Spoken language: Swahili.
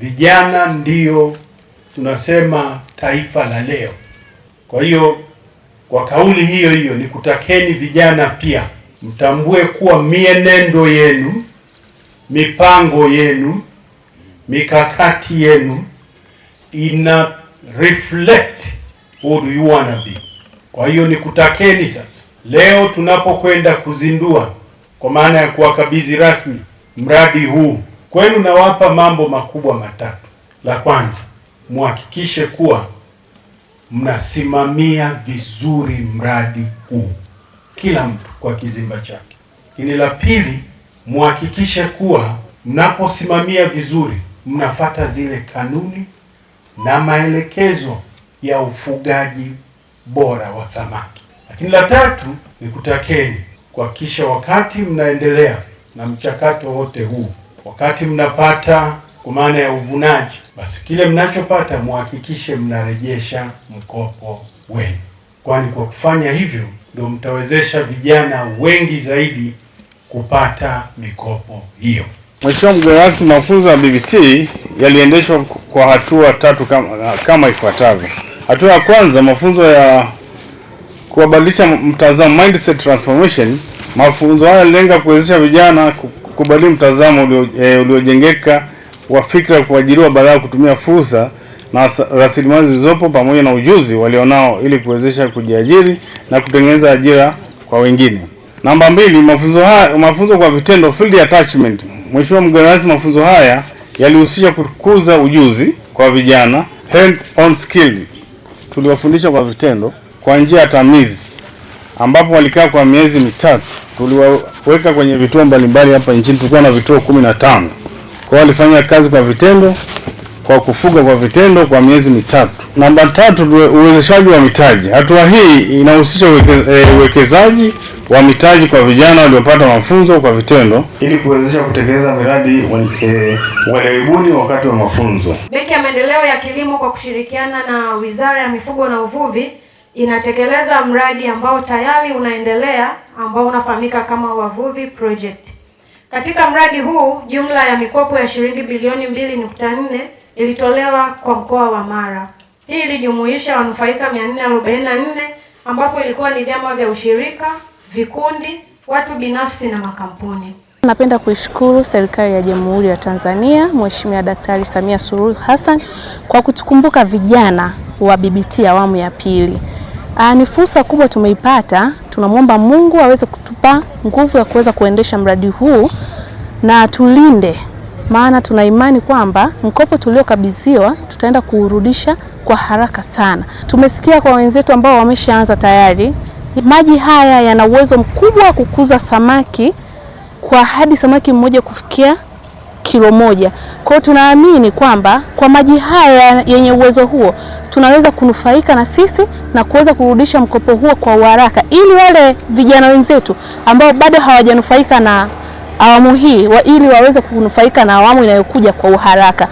Vijana ndiyo tunasema taifa la leo. Kwa hiyo kwa kauli hiyo hiyo, nikutakeni vijana pia mtambue kuwa mienendo yenu, mipango yenu, mikakati yenu ina reflect who do you wanna be. Kwa hiyo nikutakeni sasa, leo tunapokwenda kuzindua, kwa maana ya kuwakabidhi rasmi mradi huu kwenu, nawapa mambo makubwa matatu. La kwanza, muhakikishe kuwa mnasimamia vizuri mradi huu, kila mtu kwa kizimba chake. Lakini la pili, muhakikishe kuwa mnaposimamia vizuri, mnafata zile kanuni na maelekezo ya ufugaji bora wa samaki. Lakini la tatu ni kutakeni kuhakikisha wakati mnaendelea na mchakato wote huu, wakati mnapata kwa maana ya uvunaji, basi kile mnachopata muhakikishe mnarejesha mkopo wenu, kwani kwa kufanya hivyo ndio mtawezesha vijana wengi zaidi kupata mikopo hiyo. Mheshimiwa mgeni rasmi, mafunzo ya BBT yaliendeshwa kwa hatua tatu kama ifuatavyo. Hatua ya kwanza, mafunzo ya kuwabadilisha mtazamo, mindset transformation. Mafunzo haya yalilenga kuwezesha vijana kubadili mtazamo uliojengeka wa fikra kuajiriwa badala ya kutumia fursa na rasilimali zilizopo pamoja na ujuzi walionao ili kuwezesha kujiajiri na kutengeneza ajira kwa wengine. Namba mbili, mafunzo haya, mafunzo kwa vitendo, field attachment. Mheshimiwa mgeni rasmi, mafunzo haya yalihusisha kukuza ujuzi kwa vijana, hand on skill. Tuliwafundisha kwa vitendo kwa njia ya tamizi, ambapo walikaa kwa miezi 3. Tuliwaweka kwenye vituo mbalimbali hapa nchini, tulikuwa na vituo 15. Kwa hiyo walifanya kazi kwa vitendo, kwa kufuga kwa vitendo kwa miezi 3. Namba tatu, uwezeshaji wa mitaji. Hatua hii inahusisha uwekezaji wa mitaji kwa vijana waliopata mafunzo kwa vitendo ili kuwezesha kutekeleza miradi walioibuni wakati wa mafunzo. Benki ya Maendeleo ya Kilimo kwa kushirikiana na Wizara ya Mifugo na Uvuvi inatekeleza mradi ambao tayari unaendelea ambao unafahamika kama Wavuvi Project. Katika mradi huu jumla ya mikopo ya shilingi bilioni 2.4 ilitolewa kwa mkoa wa Mara. Hii ilijumuisha wanufaika 444 ambapo ilikuwa ni vyama vya ushirika, vikundi, watu binafsi na makampuni. Napenda kuishukuru serikali ya Jamhuri ya Tanzania, Mheshimiwa Daktari Samia Suluhu Hassan kwa kutukumbuka vijana wa BBT awamu ya pili. Ni fursa kubwa tumeipata. Tunamwomba Mungu aweze kutupa nguvu ya kuweza kuendesha mradi huu na tulinde, maana tuna imani kwamba mkopo tuliokabidhiwa tutaenda kuurudisha kwa haraka sana. Tumesikia kwa wenzetu ambao wameshaanza tayari, maji haya yana uwezo mkubwa wa kukuza samaki kwa hadi samaki mmoja kufikia kilo 1. Kwa hiyo tunaamini kwamba kwa maji haya yenye uwezo huo tunaweza kunufaika na sisi na kuweza kurudisha mkopo huo kwa uharaka, ili wale vijana wenzetu ambao bado hawajanufaika na awamu hii ili waweze kunufaika na awamu inayokuja kwa uharaka.